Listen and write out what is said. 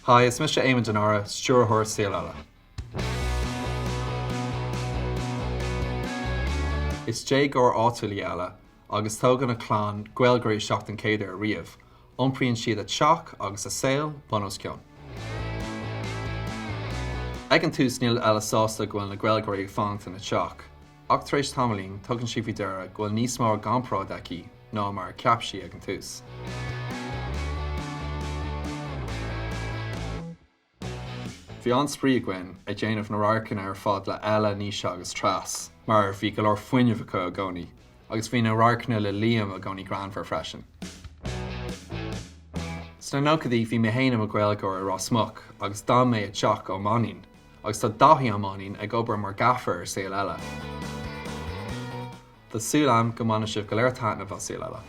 Hi, is mise Éamon de Nára, stiúrthóir Saol Ella. Is déagóir áitiúil í Ella agus tógann a clann Gaeilgeoirí isteach den chéad uair riamh. Iompraíonn siad a teach agus a saol bun os cionn. Ag an tús níl Ella sásta go bhfuil na Gaeilgeoirí ag fanacht ina teach, ach tar éis tamaillín tugann sí faoi deara go bhfuil níos mó ar a gcompord aici ná mar a cheap sí ag an tús. Bhí an-spraoi againn ag déanamh na radharcanna ar fad le Ella, Naoise agus Treas mar bhí go leor fuinnimh acu i gcónaí agus bhí na radharcanna le Liam i gcónaí greannmhar freisin. Sna nóchaidí bhí mé féin i mo Ghaeilgeoir i Ros Muc agus d'fhan mé i dteach Ó Mainnín agus tá Daithí Ó Mainnín ag obair mar gaffer ar Saol Ella. Tá súil agam go mbainfidh sibh go léir taitneamh as Saol Ella.